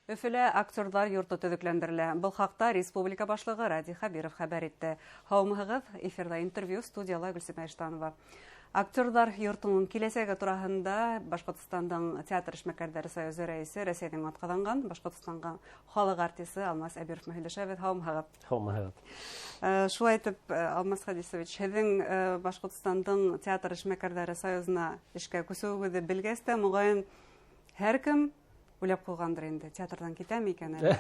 Өфөлә актерҙар йорто төҙөкләндерелә. Был хаҡта республика башлығы Радий Хәбиров хәбәр итте. Һаумыһығыҙ, эфирҙа интервью, студияла Гөлсимә Иштанова. Актерҙар йортоноң киләсәге тураһында Башҡортостандың театр эшмәкәрҙәре союзы рәйесе, Рәсәйҙең атҡаҙанған Башҡортостанға халыҡ артисы Алмас Әбиров менән һөйләшәбеҙ. Һаумыһығыҙ. Һаумыһығыҙ. Шулай итеп, Алмас Хәдисович, һеҙҙең Башҡортостандың театр эшмәкәрҙәре союзына эшкә күсеүегеҙҙе белгәс тә, моғайын, һәр кем уйлап ҡуйғандыр инде, театрҙан китәме икән әле?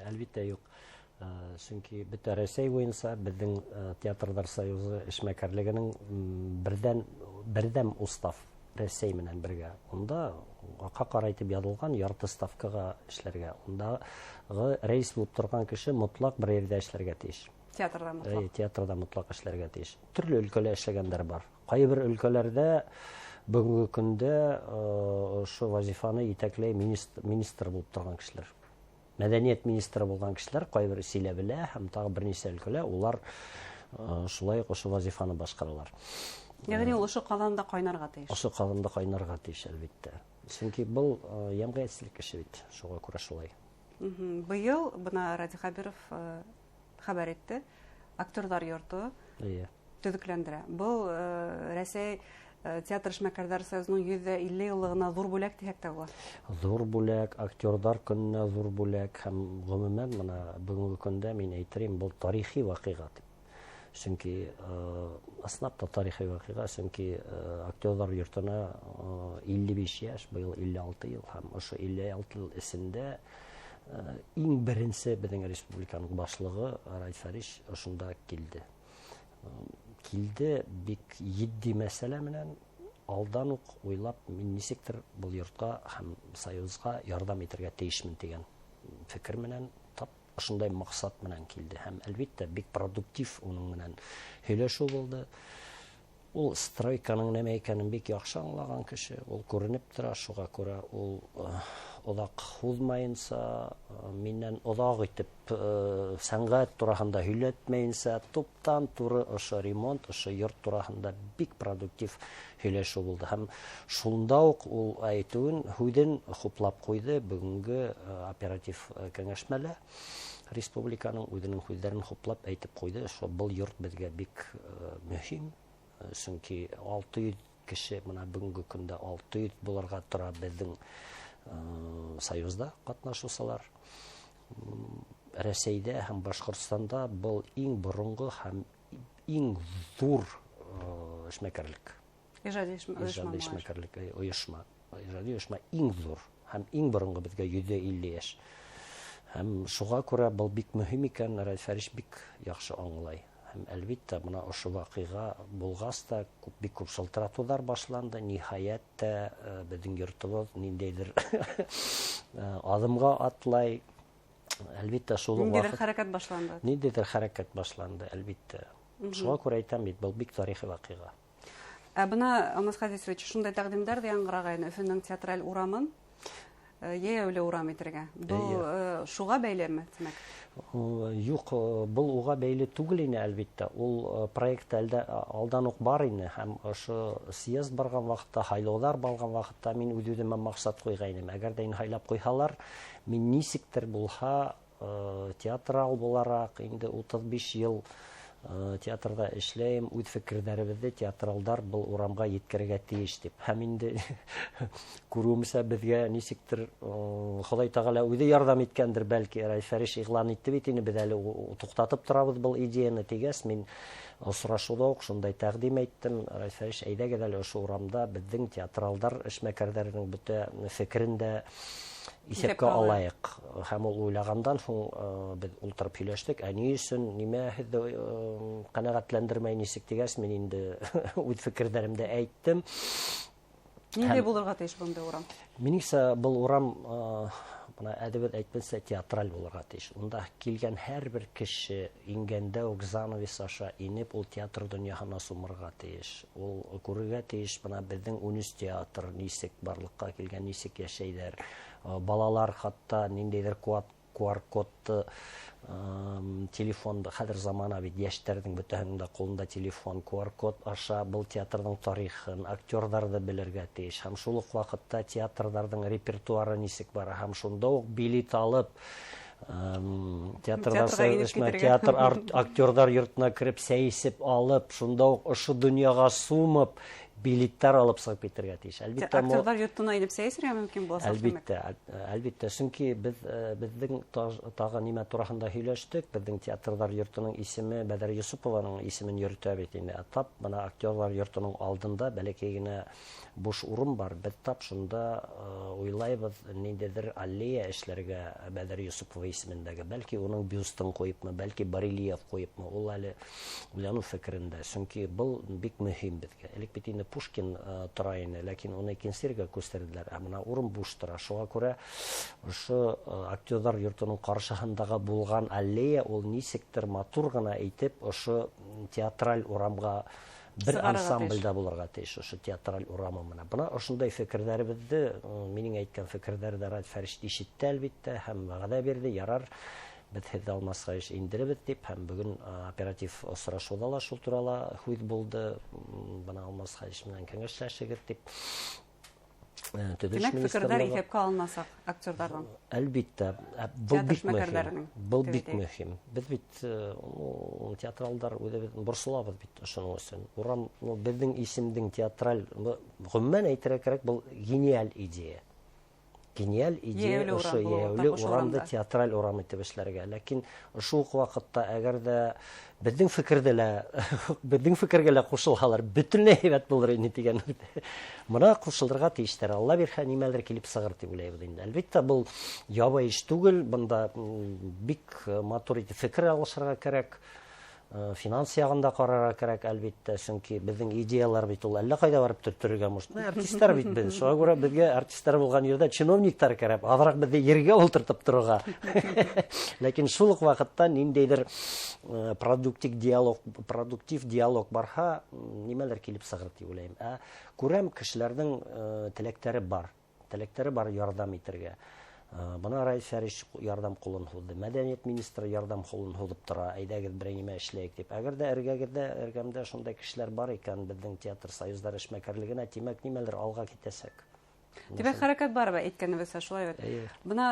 Әлбиттә, юҡ. Сөнки бөтә Рәсәй буйынса беҙҙең театрҙар союзы эшмәкәрлегенең берҙәм устав Рәсәй менән бергә. Унда аҡҡа ҡарай итеп яҙылған ярты ставкаға эшләргә. Ундағы рәйес булып торған кеше мотлаҡ бер ерҙә эшләргә тейеш. Театрҙа мотлаҡ. Театрҙа мотлаҡ эшләргә тейеш. Төрлө өлкәлә эшләгәндәр бар. Ҡайһы бер өлкәләрҙә бөгөнгө көндә ошо вазифаны етәкләй министр булып торған кешеләр. Мәҙәниәт министры булған кешеләр ҡайбер Силәбелә һәм тағы бер нисә өлкәлә улар шулай уҡ ошо вазифаны башҡаралар. Йәғни ул ошо ҡаҙанда ҡайнарға тейеш. Ошо ҡаҙанда ҡайнарға тейеш, әлбиттә. Сөнки был йәмғиәтселек эше бит, шуға күрә шулай. Быйыл бына Радий Хәбиров хәбәр итте, актерҙар йорто төҙөкләндерә. Был Рәсәй театр эшмәкәрҙәр союзының 150 йыллығына ҙур бүләк тиһәк тә була. Ҙур бүләк, актерҙар көнөнә ҙур бүләк һәм ғөмүмән бына бөгөнгө көндә мин әйтер инем, был тарихи ваҡиға тип. Сөнки ысынлап та тарихи ваҡиға, сөнки актерҙар йортона 55 йәш, быйыл 56 йыл һәм ошо 56 йыл эсендә иң беренсе беҙҙең республиканың башлығы Радий Фәриш ошонда килде. Килде бик етди мәсьәлә менән, алдан уҡ уйлап, мин нисектер был йортҡа һәм союзға ярҙам итергә тейешмен тигән фекер менән, тап ошондай маҡсат менән килде. Һәм әлбиттә бик продуктив уның менән һөйләшеү булды. Ул стройканың нәмә икәнен бик яҡшы аңлаған кеше, ул күренеп тора, шуға күрә ул оҙаҡ һуҙмайынса, минән оҙаҡ итеп сәнғәт тураһында һөйләтмәйенсә, туптан туры ошо ремонт, ошо йорт тураһында бик продуктив һөйләшеү булды. Һәм шунда уҡ ул әйтеүен, һүҙен хуплап ҡуйҙы бөгөнгө оператив кәңәшмәлә. Республиканың үҙенең һүҙҙәрен хуплап әйтеп ҡуйҙы, шо был йорт беҙгә бик мөһим, сөнки 600 кеше, бына бөгөнгө көндә 600 булырға тора беҙҙең союзда ҡатнашыусылар. Рәсәйҙә һәм Башҡортостанда был иң боронғо һәм иң ҙур эшмәкәрлек. Ижади ойошма Ижади эшмәкәрлек, ойошма. Ижади ойошма иң ҙур һәм иң боронғо, беҙгә 150 йәш. Һәм шуға күрә был бик мөһим икән, Радий Фәриш бик яҡшы аңлай. Һәм әлбиттә, бына ошо ваҡиға булғас та бик күп шылтыратыуҙар башланды. Ниһайәт тә, беҙҙең йортобоҙ ниндәйҙер аҙымға атлай. Әлбиттә, шул уҡ Ниндәйҙер ваҡыт хәрәкәт башланды. Ниндәйҙер хәрәкәт башланды, әлбиттә. Шуға күрә әйтәм бит, был бик тарихи ваҡиға. Ә бына, Алмас Хәдисович, шундай тәҡдимдәр ҙә яңғырағайны Өфөнөң театраль урамын йәйәүле урам итергә. Был, шуға бәйлеме, тимәк? Юҡ, был уға бәйле түгел ине, әлбиттә. Ул проект әлдә алдан уҡ бар ине һәм ошо съезд барған ваҡытта, һайлауҙар барған ваҡытта мин үҙ-үҙемә маҡсат ҡуйғайным. Әгәр ҙә инде һайлап ҡуйһалар, мин нисектер булһа, театрал булараҡ инде 35 йыл театрҙа эшләйем, үҙ фекерҙәребеҙҙе театралдар был урамға еткерергә тейеш тип. Һәм инде күреүемсә беҙгә нисектер, Хоҙай Тәғәлә үҙе ярҙам иткәндер, бәлки Радий Фәриш иғлан итте бит инде, беҙ әле туҡтатып торабыҙ был идеяны тигәс, мин осрашыуҙа уҡ шундай тәҡдим әйттем. Радий Фәриш, әйҙәгеҙ әле ошо урамда беҙҙең театралдар эшмәкәрҙәренең бөтә фекерен дә иҫәпкә Иҫәпкә алайыҡ. алайыҡ. Һәм ул уйлағандан һуң беҙ ултырып һөйләштек. Ә ни өсөн, нимә һеҙҙе ҡәнәғәтләндермәй нисек тигәс, мин инде үҙ фекерҙәремде әйттем. Ниндәй Һәм булырға тейеш бындай урам? Минеңсә, был урам, бына әҙебеҙ әйткәнсә, театраль булырға тейеш. Унда килгән һәр бер кеше ингәндә үк занавес аша инеп, ул театр донъяһына сумырға тейеш. Ул күрергә тейеш, бына беҙҙең 13 театр нисек барлыҡҡа килгән, нисек йәшәйҙәр. Балалар хатта ниндәйҙер QR-кодты, телефонды, хәҙер замана бит, йәштәрҙең бөтәһенең дә ҡулында телефон, QR-код аша был театрҙың тарихын, актерҙарҙы белергә тейеш. Һәм шул уҡ ваҡытта театрҙарҙың репертуары нисек бара, һәм шунда уҡ билет алып, театр актерҙар йортона кереп сәй эсеп алып, шунда уҡ ошо донъяға сумып, билеттар алып сығып китергә тейеш. Әлбиттә, актерҙар йортона инеп сәй эсергә мөмкин буласаҡ. Әлбиттә, әлбиттә, сөнки беҙҙең тағы нимә тураһында һөйләштек, беҙҙең театрҙар йортоноң исеме Бәҙәр Йосопованың исемен йөрөтә бит инде. Тап бына актерҙар йортоноң алдында бәләкәй генә буш урын бар. Беҙ тап шунда уйлайбыҙ ниндәйҙер аллея эшләргә Бәҙәр Йосопова исемендәге. Бәлки уның бюстын ҡуйыпмы, бәлки барельеф ҡуйыпмы, ул әле уйланыу фекерендә. Сөнки был бик мөһим беҙгә. Элек бит инде Пушкин тора ине, ләкин уны икенсе ергә күстерҙеләр. Ә бына урын буш тора. Шуға күрә ошо актерҙар йортоноң ҡаршыһындағы булған аллея ул нисектер матур ғына итеп ошо театраль урамға бер ансамбльдә булырға тейеш, ошо театраль урамы менән. Бына ошондай фекерҙәребеҙҙе, минең әйткән фекерҙәрҙе Радий Фәришевич ишетте әлбиттә һәм вәғәҙә бирҙе, ярар, беҙ һеҙҙе алмасҡа эш индеребеҙ тип, һәм бөгөн оператив осрашыуҙа ла шул турала һүҙ булды. Бына Алмас Хәлиш менән кәңәшләшегеҙ тип. Төҙөлөш Тимәк, фекерҙәр министрлығы иҫәпкә алынасаҡ актерҙарҙан. Әлбиттә, был Театр бик мөһим. эшмәкәрҙәренең, Был тип бик әйтәйек. мөһим. Беҙ бит театралдар үҙебеҙ борсолабыҙ бит ошоноң өсөн. Урам, беҙҙең исемдең театраль, ғөмүмән әйтергә кәрәк, был гениаль идея. Гениаль идея Йәйәүле ошо урам булыуы, йәйәүле тап ошо урамды урамда. театраль урам итеп эшләргә. Ләкин ошо уҡ ваҡытта әгәр ҙә беҙҙең фекерҙе лә, беҙҙең фекергә лә ҡушылһалар, бөтөнләй һәйбәт булыр ине тигән. Бына ҡушылырға тейештәр. Алла бирһә, нимәлер килеп сығыр тип уйлайбыҙ инде. Әлбиттә, был ябай эш түгел, бында бик матур итеп фекер алышырға кәрәк. Финанс яғында ҡарарға кәрәк, әлбиттә, сөнки беҙҙең идеялар бит ул әллә ҡайҙа барып төрттөрөргә мөмкин. Бына артистар бит беҙ. Шуға күрә беҙгә артистар булған ерҙә чиновниктар кәрәк, аҙыраҡ беҙҙе ергә ултыртып торорға. Ләкин шул уҡ ваҡытта ниндәйҙер продуктив диалог барһа, нимәлер килеп сығыр тип уйлайым. Ә күрәм кешеләрҙең теләктәре бар. Теләктәре бар ярҙам итергә. Бына Радий Фәриш ярҙам ҡулын һуҙҙы, мәҙәниәт министры ярҙам ҡулын һуҙып тора, әйҙәгеҙ берәй нимә эшләйек тип. Әгәр ҙә эргәмдә шундай кешеләр бар икән, беҙҙең театр союздары эшмәкәрлегенә, тимәк, нимәлер алға китәсәк. Тимәк, хәрәкәт бар бит, әйткәнебеҙсә, шулай бит. Эйе. Бына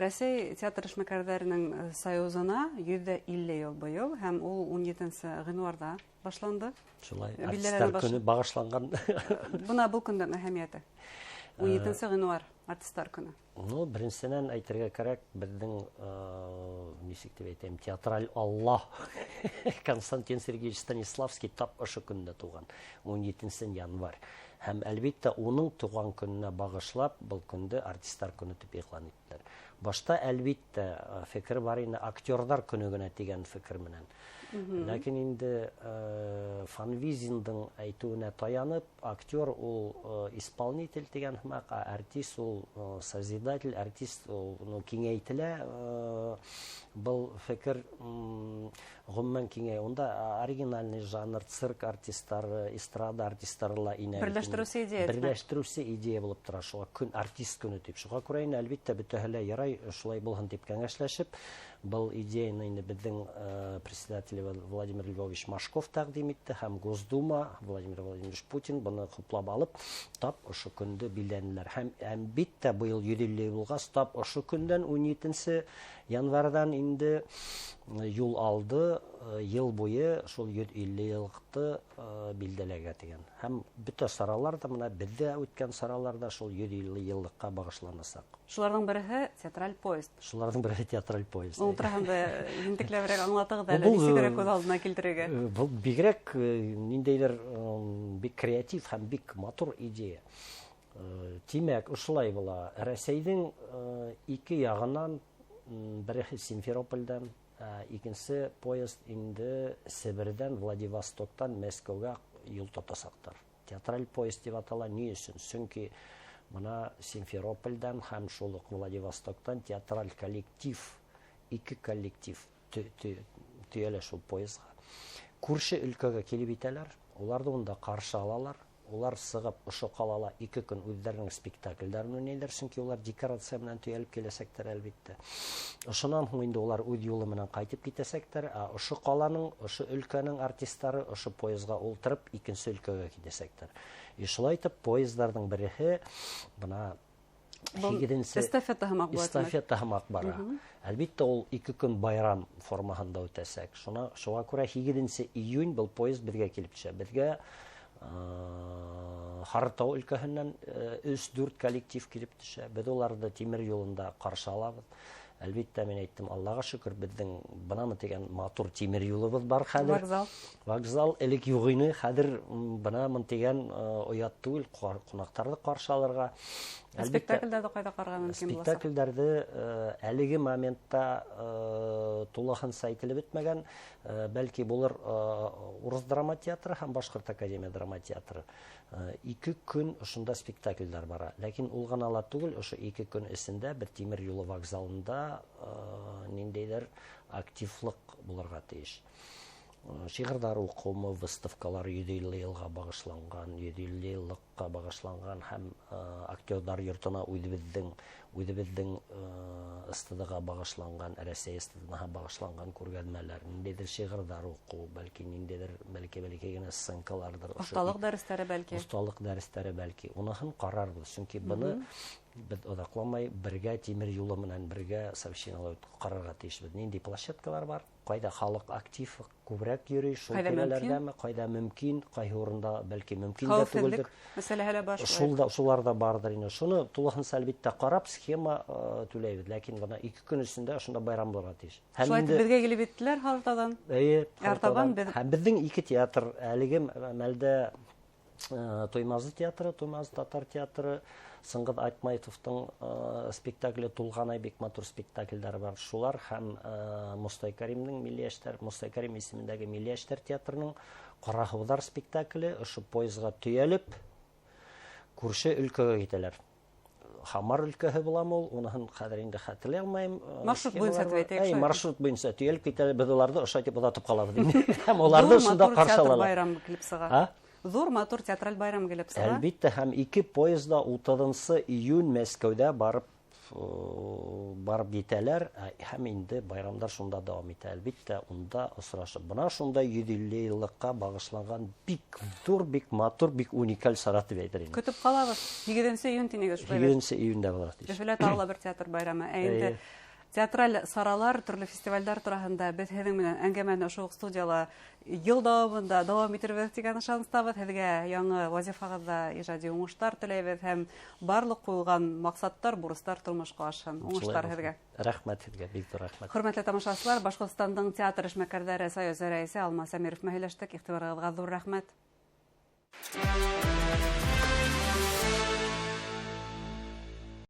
Рәсәй театр эшмәкәрҙәренең союзына 150 йыл быйыл, һәм ул ун етенсе ғинуарҙа башланды. Шулай, Билдәләнә артистар баш- көнө бағышланған. Бына был көндөң әһәмиәте. Ун етенсе ғинуар, артистар көнө. Беренсенән әйтергә кәрәк, беҙҙең, нисек тип әйтәйем, театраль Алла Константин Сергеевич Станиславский тап ошо көндә тыуған, ун етенсе январь. Һәм әлбиттә уның тыуған көнөнә бағышлап был көндө артистар көнө тип иғлан иттеләр. Башта әлбиттә фекер бар ине, актерҙар көнө генә тигән фекер менән. Ләкин инде Фанвизиндың әйтеүенә таянып, актер ул исполнитель тигән һымаҡ, ә артист ул созидатель, артист ул, киңәйтелә был фекер ғөмүмән киңәй. Унда оригинальный жанр, цирк артисттары, эстрада артисттары ла инә. Берләштереүсе идея, тимәк. Берләштереүсе идея булып тора. Шуға көн, артист көнө тип. Шуға күрә инде, әлбиттә, бөтәһе лә ярай шулай булһын тип кәңәшләшеп, был идеяны инде беҙҙең председатель Владимир Львович Машков тәҡдим итте һәм Госдума Владимир Владимирович Путин быны хуплап алып, тап ошо көндө билдәнеләр. Һәм әлбиттә быйыл йөҙ илле булғас, тап ошо көндән ун етенсе январҙан инде юл алды йыл буйы шул йөҙ илле йыллыҡты билдәләргә тигән. Һәм бөтә саралар ҙа, бына беҙҙә үткән саралар ҙа шул йөҙ илле йыллыҡҡа бағышланасаҡ. Шуларҙың береһе театраль поезд. Шуларҙың береһе театраль поезд. Ул тураһында ентекләберәк аңлатығыҙ әле, нисегерәк күҙ алдына килтерергә? Был бигерәк ниндәйҙер бик креатив һәм бик матур идея. Тимәк, ошолай була. Рәсәйҙең ике яғынан, береһе Симферопольдән, икенсе поезд инде Себерҙән, Владивостоктан Мәскәүгә юл тотасаҡтар. Театраль поезд тип атала. Ни өсөн? Сөнки бына Симферопольдән һәм шул уҡ Владивостоктан театраль коллектив, ике коллектив төйәлә шул поездға. Күрше өлкәгә килеп итәләр, уларҙы унда ҡаршы алалар. Улар сығып ошо ҡалала 2 көн үҙҙәренең спектакльдәрен уйнайҙар, сөнки улар декорация менән төйәлеп киләсәктәр әлбиттә. Ошонан һуң инде улар үҙ юлы менән ҡайтып китәсәктәр, ә ошо ҡаланың, ошо өлкәнең артисттары ошо поездға ултырып икенсе өлкәгә китәсәктәр. И шулай итеп поездарҙың береһе бына һигеҙенсе эстафета һымаҡ була. Эстафета һымаҡ бара. Әлбиттә, ул 2 көн байрам формаһында үтәсәк. Шуға күрә 8 июнь был поезд беҙгә килеп төшә. Беҙгә Һарытау өлкәһенән 3-4 коллектив килеп төшә. Беҙ уларҙы тимер юлында ҡаршы алабыҙ. Әлбиттә, мин әйттем, Аллаға шөкөр, беҙҙең бынамы тигән матур тимер юлыбыҙ бар хәҙер. Вокзал. Вокзал элек юҡ ине, хәҙер бынамын тигән оят түгел, ҡунаҡтарҙы ҡаршы алырға. Ә спектаклдәрҙе ҡайҙа ҡарарға мөмкин буласаҡ? Спектаклдәрҙе әлеге моментта тулыһынса әйтелеп бөтмәгән, бәлки булыр Урыҫ драма театры һәм Башҡорт академия драма театры. 2 көн ошонда спектаклдәр бара. Ләкин ул ғына ла түгел, ошо 2 көн эсендә бер тимер юлы вокзалында ниндәйҙер активлыҡ булырға тейеш. Шиғырҙар уҡыумы, выставкалар 150 йылға бағышланған, 150 йыллыҡҡа бағышланған һәм актерҙар йортона үҙебеҙҙең СТД-ға бағышланған, Рәсәй СТД-ға бағышланған күргәҙмәләр, ниндәйҙер шиғырҙар уҡыу, бәлки ниндәйҙер, бәлки бәләкәй генә сценкаларҙыр. Ошо Оҫталыҡ дәрестәре бәлки. Оҫталыҡ дәрестәре бәлки. Уныһын ҡарарбыҙ, сөнки быны беҙ оҙаҡламай бергә тимер юлы менән бергә совещаниелар ҡарарға тейешбеҙ. Ниндәй площадкалар бар, ҡайҙа халыҡ актив күберәк йөрөй, шул Ҡайҙа тирәләрҙәме, мөмкин? ҡайҙа мөмкин, ҡайһы урында бәлки мөмкин дә Хәүефһеҙлек түгелдер. мәсьәләһе лә бар шулай. Шул да, шулар ҙа барҙыр инде. Шуны тулыһынса әлбиттә ҡарап схема түләйбеҙ, ләкин бына 2 көн эсендә ошонда байрам булырға тейеш. Һәм Шулай итеп инде беҙгә килеп еттеләр Һарытауҙан. Эйе, Артабан Һарытауҙан. беҙ Һәм беҙҙең 2 театр әлеге мәлдә Туймазы театры, Туймазы татар театры, Сыңғыҙ Айтматовтың спектакле Тулғанай бик матур спектакльдәре бар. Шулар һәм Мостай Кәримнең Милли йәштәр, Мостай Кәрим исемендәге Милли йәштәр театрының Ҡараһыуҙар спектакле ошо поездға төйәлеп күрше өлкәгә китәләр. Һамар өлкәһе буламы ул, уныһын хәҙер инде хәтерләй алмайым. Маршрут буйынса Схемалар тип бар. әйтәйек, Әй, шулай. маршрут буйынса төйәлеп китәләр, беҙ уларҙы ошо итеп оҙатып ҡалабыҙ инде. Һәм уларҙы Ҙур шунда матур ҡаршы театр алалар. байрамы килеп сыға. А? Ҙур матур театраль байрам килеп сыға. Әлбиттә, һәм 2 поездда 30 июнь Мәскәүҙә барып етәләр, һәм инде байрамдар шунда дауам итә. Әлбиттә, унда осрашып. Бына шунда 150 йыллыҡҡа бағышланған бик ҙур, бик матур, бик уникаль сара тип әйтер инем. Көтөп ҡалабыҙ. 8 июнь тинегеҙ шулай бит? 8 июндә була тиеш. Өфөлә тағы ла бер театр байрамы. Ә инде Эйе. театраль саралар, төрлө фестивальдәр тураһында беҙ һеҙҙең менән әңгәмәне ошо уҡ студияла йыл дауамында дауам итербеҙ тигән ышаныстабыҙ. Һеҙгә яңы вазифағыҙҙа ижади уңыштар теләйбеҙ һәм барлыҡ ҡуйылған маҡсаттар, бурыстар тормошҡа ашһын. Шулай Уңыштар булһын. һеҙгә. Рәхмәт һеҙгә, бик ҙур рәхмәт. Хөрмәтле тамашасылар, Башҡортостандың театр эшмәкәрҙәре союзы рәйесе Алмас Әмиров менән һөйләштек. Иғтибарығыҙға ҙур рәхмәт.